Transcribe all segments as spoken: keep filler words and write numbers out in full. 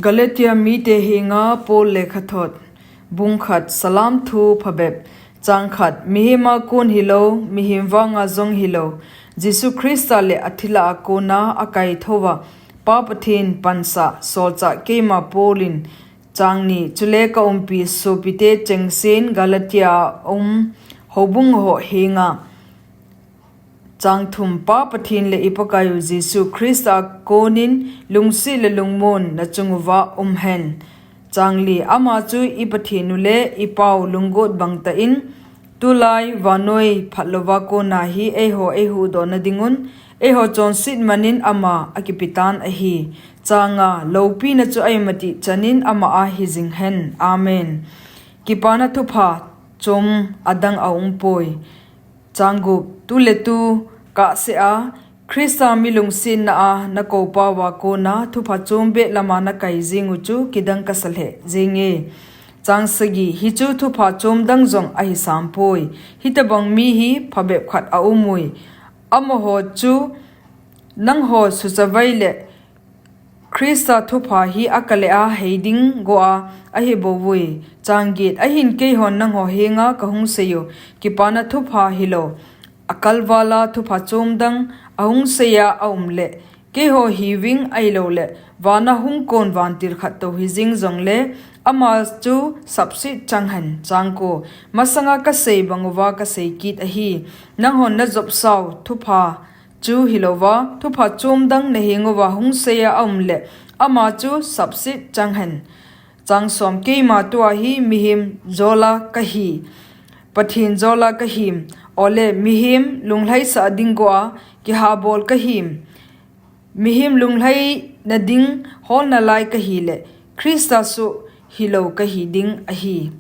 Galatia mite henga Paul lekhathot, bung khat, salam thu phabep, chang khat, mihem a kon hilou, mihem vanga jong hilou, Jesu Christa le athi lah a kona akaithouva, Pa Pathen pansah, solchah keima Paul in, chang ni, chule ka umpi sopite chengsen Galatia a um houbung ho henga, chang thum, Pa Pathen le i Pakaiyu Jesu Christa a konin lungset le lungmon nachung uva umhen. Chang li, ama chu i Pathen u le i Pau lunggot bangtah in, tulai vannoi phatlouva kona hi eiho eihuhdoh nadingun, eiho chonset manin ama akipetan ahi. Chang nga, loupina chu aimatih chanin ama a hijinghen. Amen. Kipana thupha chom adang aumpoi. Chang gup, tuletu kahsea, Christa mi lungsetna a nakoupauva kona thupha chom beh lama nakai jeng u chu kidang kasa lheh jenge. Chang sagi, hichu thupha chom dang jong ahisampoi. Hitobang mi hi phabep khat aumui. Amaho chu nangho suchavai le Christa thupha hi akale a heiding goa ahibouvui. Chang get, ahin keihon nangho henga kahung seiyu, kipana thupha hilou, akalvala thupha chom dang ahung seiya aum le, keiho hiuving ahiloule, vana hungkon vantil khat tou hijing jongle, ama chu sapset changhen. Chang ko, masanga kasei banguva kasei kit ahi, nanghon najopsau thupha chu hilouva, thupha chom dang nahenguva hung seiya aum le, ama chu sapset changhen. Chang som, keima tua hi mihem jola kahi, Pathen jola kahim, ole mihem lunglhaisah ding goa kihabol kahim, mihem lunglhai nading holna lai kahile, Christa soh hilou kahi ding ahi.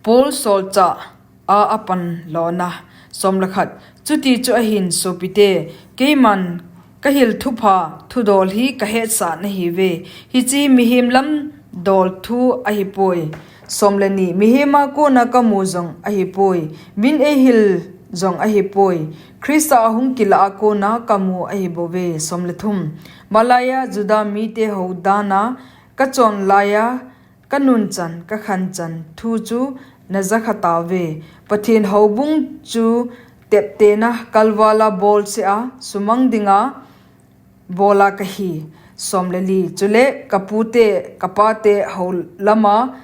Paul solchah a apan lona. Som le khat. Chuti chu ahin sopite, keiman kahil thupha thudol hi kahetsah nahiuve. Hiche mihem lam dol thu ahipoi. Som le ni. Mihem a kona kamu jong ahipoi. Min eihil jong ahipoi. Christa ahung kilah a kona kamu ahibouve. Som le thum. Malaiya Juda mite houdan a kachon laiya kanunchan, kakhanchan thu chu najakha tauve. Pathen houbung chu teptena kalvala bolseh a sumang dinga bola kahi. Som le li. Chule kapute, kapate houlama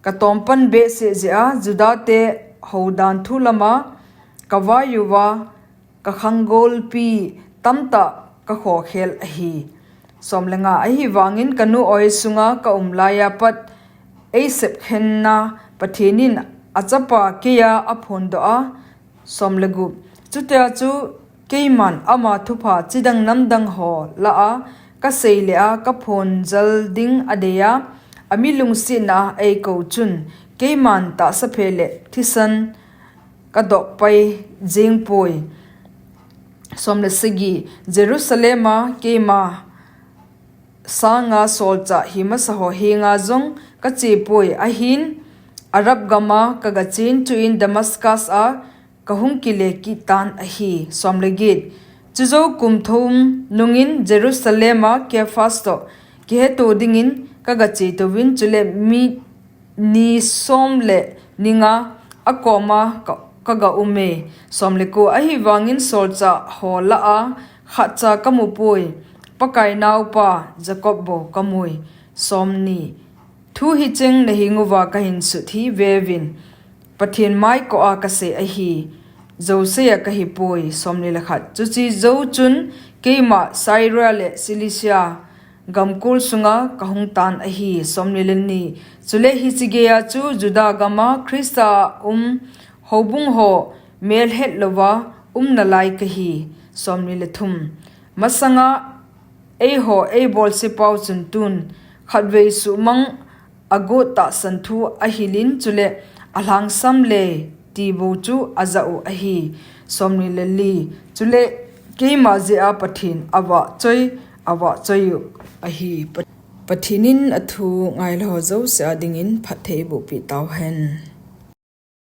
katompan behseh jeh a Judate houdan thu lama kavaiyuva kakhanggolpi tamtah kakhokhel ahi. Som le nga. Ahivangin kanu oi sunga kaum laiya pat eisepkhenna Pathen in achapa keiya aphondoh a. Som le gup. Chutia chu keiman ama thupha chidang namdang ho lah a kasei le a kaphonjal ding adeiya, ami lungsetna a eikou chun keiman tahsaphe le thisan kadokpai jengpoi. Som le sagi. Jerusalem a keima sanga solchah himasa ho henga jong kachepoi, ahin Arab gama kagachen, chuin Damascus a kahung kile kittan ahi. Som le get. Chujou kum thum nungin Jerusalem a Kephas toh kiheto dingin kagache touvin, chule mi ni som le ni nga akoma ka, kagaume. Som le ko. Ahivangin solchah ho lah a khatcha kamupoi, Pakai naopa Jacob bou kamui. Som ni. Thu hicheng nahenguva kahinsut hi veuvin, Pathen maikoa kasei ahi, jouseiya kahipoi. Som ni le khat. Chuche jou chun keima Syria le Cilicia gamkol sunga kahung tan ahi. Som ni le ni. Chule hiche geiya chu Juda gama Christa a um houbung ho melhet louva umnalai kahi. Som ni le thum. Masanga eiho eibolsepau chun tun khatvei suhmang agot tahsan thu ahilin, chule alhangsam le tibou chu ajah u ahi. Som ni le li. Chule keima jeh a Pathen avahchoi, avahchoi u ahi. Pa, Pathen in athu ngailou ho jouse a dingin phatthei bohpeh tauhen.